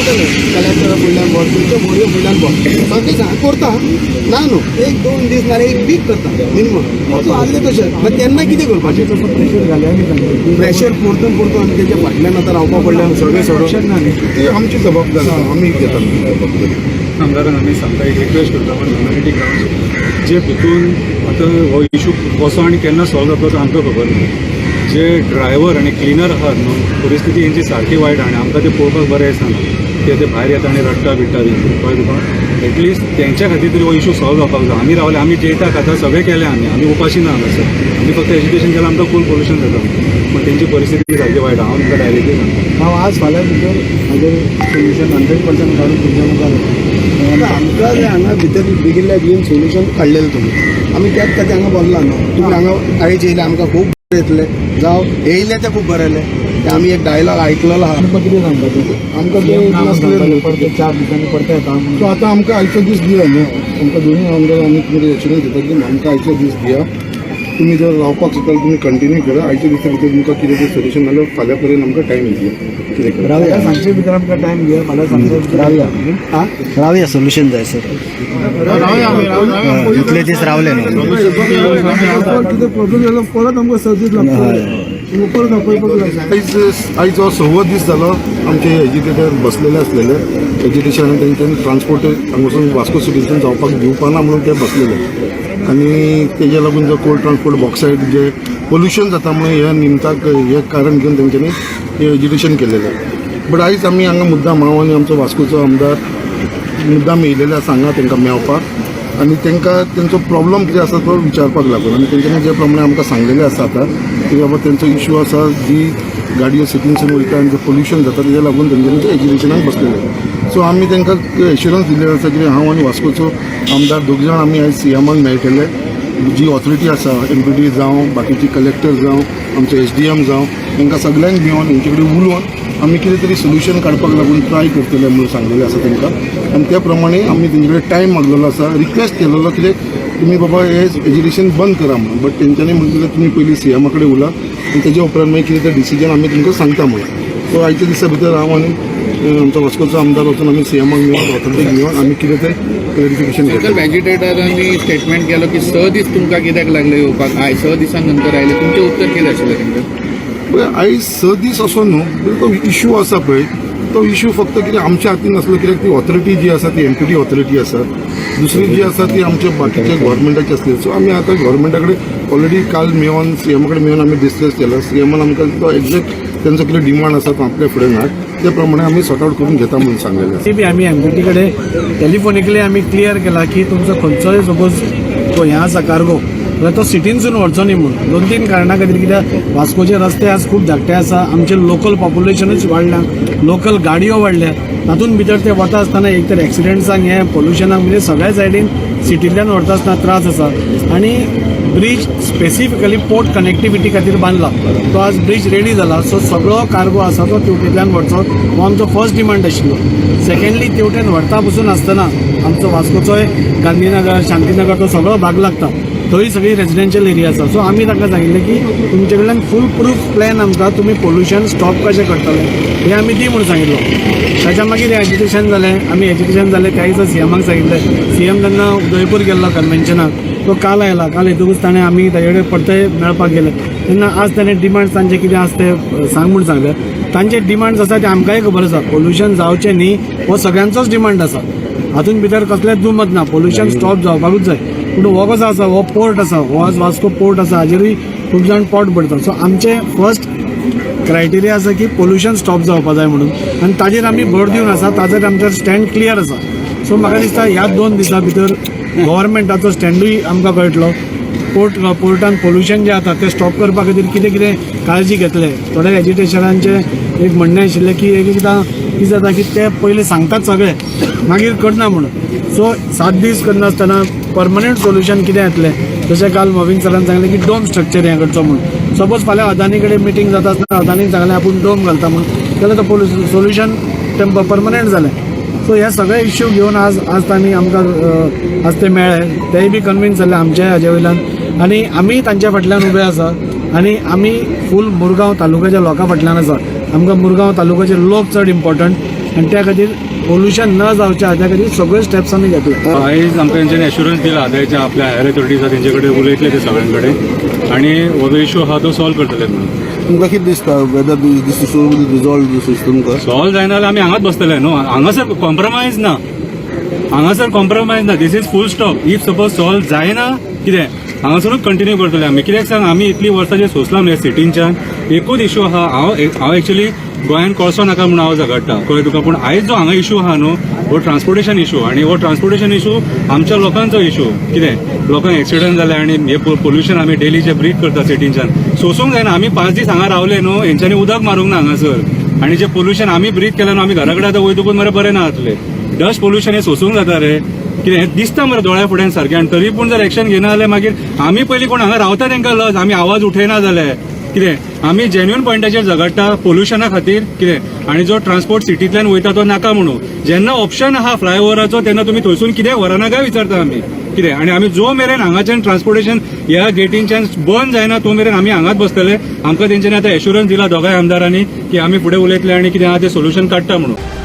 सांगतले कलेक्टरा फुडल्यान बस, तुमच्या बोडये फुडल्यान बस, सगळें सांग करता ना न्हू, एक दोन दीस नाल्यार एक वीक करता मिनिमम. सो आसलें तशें, मागीर तेन्ना कितें करपाचें? प्रेशर घालया आमी तांचेर. प्रेशर परतून परतून आमी तेच्या फाटल्यान आतां रावपा पडलें न्हू सगळें सोडून. ना न्ही. ती आमची जबाबदारी आसा, आमी घेता जबाबदारी. आमदारान आमी सांगता, एक रिक्वेस्ट करता पण ह्युमॅनिटी ग्रावंड्स जे भितून आतां हो इशू कसो आनी केन्ना सॉल्व जातलो तो आमकां खबर ना. जे ड्रायव्हर आनी क्लिनर आहात न्हू, परिस्थिती हेंची सारकी वायट आनी आमकां ते पळोवपाक बरें दिसना ते ते भायर येता आनी रडटा बिडटा बी, कळ्ळें तुका? एटलिस्ट तेंच्या खातीर तरी हो इशू सॉल्व जावपाक जाय. आमी रावले, आमी जेयता खाता सगळें केलें, आमी आमी उपाशी ना हांगासर. आमी फक्त एज्युकेशन केलां, आमकां फूल पोल्युशन जाता, पूण तेंची परिस्थिती सारकी वायट. हांव तुमकां डायरेक्टली सांगता. हांव आज फाल्यां भितर हाजेर सोल्युशन 100% काडून तुमच्या मुखार येतलो. आमकां जाय हांगा भितर बेगिनल्या बेगीन सोल्युशन काडलेलें तुमी. आमी त्याच खातीर हांगा बसला न्हू. तुमी हांगा आयज येयले, आमकां खूब बरें येतलें, जावं येयले तें खूब बरें जालें. ते आमी एक डायलॉग आयकलेलो आहा. तुमकां कितें सांगपाचें? आमकां सीएम ते ना म्हणून नासलें सांगताले, न्हू. परते 4 दिसांनी परते येता म्हणून. सो आतां आमकां आयचो दीस दिया न्हू, आमकां दोनूय आमदार आमी तुमकां एश्युरन्स दिता की आमकां आयचो दीस दिया. तुमी जर रावपाक शकता तुमी कंटिन्यू करा. आयच्या दिसा भितर तुमकां कितें तें सोल्युशन नाल्यार फाल्यां पर्यंत आमकां टायम दिया कितें करा. फाल्यां सांजचे भितर आमकां टायम दिया, फाल्यां सांजचे भितर. रावया, रावया, सोल्युशन जाय सर. इतले दीस रावले न्हू. कितें प्रॉब्लेम जालो परत आमकां सर्दीच लागतली, परत आपयपाक लागता. आयज आयज हो सव्वो दीस जालो आमचे एज्युकेटर बसलेले आसलेले एज्युकेशन तेंच्यानी ट्रान्सपोर्ट हांगासून वास्को सिटीसून जावपाक दिवपाना म्हणून ते बसलेले आनी तेजे लागून जो कोल ट्रान्सपोर्ट बॉक्सायड जे पोल्युशन जाता म्हणून हे निमताक हे कारण घेवन तेंच्यांनी हे एज्युकेशन केलेलें. बट आयज आमी हांगा मुद्दाम, हांव आनी आमचो वास्कोचो आमदार मुद्दाम येयलेले आसा हांगा तांकां मेळपाक आनी तांकां तेंचो प्रॉब्लम कितें आसा तो विचारपाक लागून. आनी तेंच्यांनी जे प्रमाणे आमकां सांगलेलें आसा आतां की बाबा तेंचो इशू आसा, जी गाडयो सिटीनसून वयता आनी जें पोल्युशन जाता तेज्या लागून तेंच्यांनी ते एज्युकेशनाक बसलेले. सो आमी तांकां एश्युरन्स दिल्लें आसा की हांव आनी वास्कोचो आमदार दोग जाण आमी आयज सीएमान मेळटले. जी ऑथॉरिटी आसा, एमपीटी जावं, बाकीची कलेक्टर जावं, आमचो एसडीएम जावं, तांकां सगळ्यांक मेळोन हेंचे कडेन उलोवन आमी कितें तरी सोल्युशन काडपाक लागून ट्राय करतले म्हणून सांगलेलें आसा तांकां. आनी त्या प्रमाणे आमी तेंचे कडेन टायम मागलेलो आसा, रिक्वेस्ट केलेलो कितें तुमी बाबा हे एज्युकेशन बंद करा म्हणून. बट तेंच्यांनी म्हणलें तुमी पयलीं सीएमा कडेन उला आनी तेज्या उपरांत मागीर कितें तें डिसिजन आमी तुमकां सांगता म्हणून. सो आयच्या दिसा भितर हांव आनी आमचो वास्कोचो आमदार वचून आमी सीएमाक मेळोन, ऑथॉरिटीक मेळोन आमी कितें तें क्लॅरिफिकेशन सर, घेतलें. एजिटेटरांनी स्टेटमेंट केलो की 6 दीस तुमकां कित्याक लागले येवपाक, आयज 6 दिसां नंतर आयले, तुमचें उत्तर कितें आशिल्लें तांकां? पळय, आयज 6 दीस असो न्हू, तो इशू आसा पळय तो इशू फक्त कितें आमच्या हातीन नासलो, कित्याक ती ऑथॉरिटी जी आसा ती एमपीटी ऑथॉरिटी आसा, दुसरी जी आसा ती आमच्या बाकीच्या गव्हर्मेंटाची आसली. सो आमी आतां गव्हर्मेंटा कडेन ऑलरेडी काल मेळोन, सीएमा कडेन मेळोन आमी डिस्कस केला. सीएमान आमकां तो एक्झॅक्ट तेंचो कितें डिमांड आसा तो आपल्या फुडें ना, ते प्रमाणे आमी सॉर्ट आउट करून घेता म्हणून सांगलेलें आसा. ती बी आमी एमपीटी कडेन टेलिफोनिकली आमी क्लियर केला की तुमचो खंयचोय सपोज तो हें आसा कार्गो जाल्यार तो सिटीनसून व्हरचो न्ही म्हणून, दोन तीन कारणां खातीर. कित्याक वास्कोचे रस्ते आज खूब धाकटे आसा, आमचें लोकल पॉप्युलेशनूच वाडलां, लोकल गाडयो वाडल्या, तातूंत भितर ते वता आसतना एक तर एक्सिडंट्सांक हें पोल्युशनाक म्हणजे सगळ्या सायडीन सिटींतल्यान व्हरता आसतना त्रास आसा. आनी ब्रीज स्पेसिफिकली पोर्ट कनेक्टिविटी खातीर बांदला, तो आज ब्रीज रेडी जाला. सो सगळो कार्गो आसा तो तेवटेंतल्यान व्हरचो हो आमचो फर्स्ट डिमांड आशिल्लो. सेकंडली, तेवटेन व्हरता पसून आसतना आमचो वास्कोचोय गांधीनगर, शांतीनगर तो सगळो भाग लागता, थंय सगळी रेजिडेन्शियल एरिया आसा. सो आमी तांकां सांगिल्लें की तुमचे कडल्यान फूल प्रूफ प्लॅन आमकां, तुमी पोल्युशन स्टॉप कशें करतले हें आमी दी म्हणून सांगिल्लो. ताच्या मागीर एजिटेशन जालें. आमी एजिटेशन जालें त्या दिसा सीएमाक सांगिल्लें. सीएम तेन्ना उदयपूर गेल्लो कन्वेन्शनाक, तो काल आयला. काल येतकूच ताणें आमी ताजे कडेन परते मेळपाक गेले तेन्ना आज ताणें डिमांड्स तांचे कितें आसा ते सांग म्हूण सांगलें. तांचे डिमांड्स आसा ते आमकांय खबर आसा. पोल्युशन जावचें न्ही हो सगळ्यांचोच डिमांड आसा, हातूंत भितर कसलेंच दुमत ना. पोल्युशन स्टॉप जावपाकूच जाय. पूण हो कसो आसा, हो पोर्ट आसा, हो आज वास्को पोर्ट आसा, हाजेरूय खूब जाण पोट भरता. सो आमचें फर्स्ट क्रायटेरिया आसा की पोल्युशन स्टॉप जावपा जाय म्हणून आनी ताजेर आमी भर दिवन आसा, ताजेर आमचो स्टँड क्लियर आसा. सो म्हाका दिसता ह्या 2 दिसां भितर गव्हर्मेंटाचो स्टँडूय आमकां कळटलो. पोर्टान पोल्युशन जें जाता तें स्टॉप करपा खातीर कितें कितें काळजी घेतले. थोड्या एजिटेशनांचें एक म्हणणें आशिल्लें की एक एकदां कितें जाता की ते पयलीं सांगतात सगळें, मागीर करना म्हणून. सो 7 दीस करनासतना परमनंट सोल्युशन कितें येतलें, जशें काल मोविन सरान सांगलें की डोम स्ट्रक्चर हें करचो म्हणून. सपोज फाल्यां अदानी कडेन मिटींग जाता आसतना अदानीन सांगलें आपूण डोम घालता म्हणून, जाल्यार तो सोल्युशन परमनंट जालें. सो हे सगळे इश्यू घेवन आज आज तांणी आमकां आज ते मेळ्ळे, तेय बी कन्विन्स जाले आमच्या हाजे वयल्यान आनी आमी तांच्या फाटल्यान उबे आसा आनी आमी फूल मुरगांव तालुक्याच्या लोकां फाटल्यान आसा. आमकां मुरगांव तालुक्याचे लोक चड इम्पॉर्टंट. आनी त्या खातीर पोल्युशन न जावचें हाज्या खातीर सगळे स्टेप्स आमी घेतले. आयज आमकां तेंच्यांनी एश्युरन्स दिला. आतां आपल्या हायर अथॉरिटीज आसा तेंचे कडेन उलयतले ते सगळ्यां कडेन आनी हो जो इशू आहा तो सॉल्व करतले म्हणून. तुमकां कितें दिसता, whether this issue will resolve this issue तुमकां? सॉल्व जायना जाल्यार आमी हांगाच बसतले न्हू. हांगासर कॉम्प्रोमायज ना, हांगासर कॉम्प्रोमायज ना. This is full stop. If suppose solve जायना कितें, हांगासरूच कंटिन्यू करतले आमी. कित्याक सांग, आमी इतली वर्सां जे सोंसलां न्हू सिटींच्यान, एकूच इशू आहा. हांव एक्चुली गोंयान कळसो नाका म्हणून हांव झगडटा, कळ्ळें तुका? पूण आयज जो हांगा इशू आहा न्हू, हो ट्रान्सपोर्टेशन इशू आनी हो ट्रान्सपोर्टेशन इशू आमच्या लोकांचो इशू. कितें लोकांक एक्सिडंट जाले आनी हे पोल्युशन आमी डेली जे ब्रीथ करता सिटींच्यान, सोसूंक जायना. आमी 5 दीस हांगा रावले न्हू, हेंच्यांनी उदक मारूंक ना हांगासर आनी जे पोल्युशन आमी ब्रीथ केलें न्हू, आमी घरा कडेन आतां वयतकूच मरे बरें ना जातलें. डस्ट पोल्युशन हे सोसूंक जाता रे? कितें हें दिसता मरे दोळ्या फुड्यान सारकें आनी तरी पूण जर एक्शन घेना जाल्यार मागीर आमी पयलीं कोण हांगा रावता तेंकां लज, आमी आवाज उठयना जाल्यार. कितें आमी जेन्युन पॉयंटाचेर झगडटा पोल्युशना खातीर. कितें आनी जो ट्रान्सपोर्ट सिटींतल्यान वयता तो नाका म्हणून. जेन्ना ऑप्शन आहा फ्लायओव्हराचो तेन्ना तुमी थंयसून कित्याक व्हरना काय विचारता आमी. कितें आनी आमी जो मेरेन हांगाच्यान ट्रान्सपोर्टेशन ह्या गेटींच्यान बंद जायना तो मेरेन आमी हांगाच बसतले. आमकां तेंच्यांनी आतां एश्युरन्स दिला दोगांय आमदारांनी की आमी फुडें उलयतले आनी कितें आहा तें सोल्युशन काडटा म्हणून.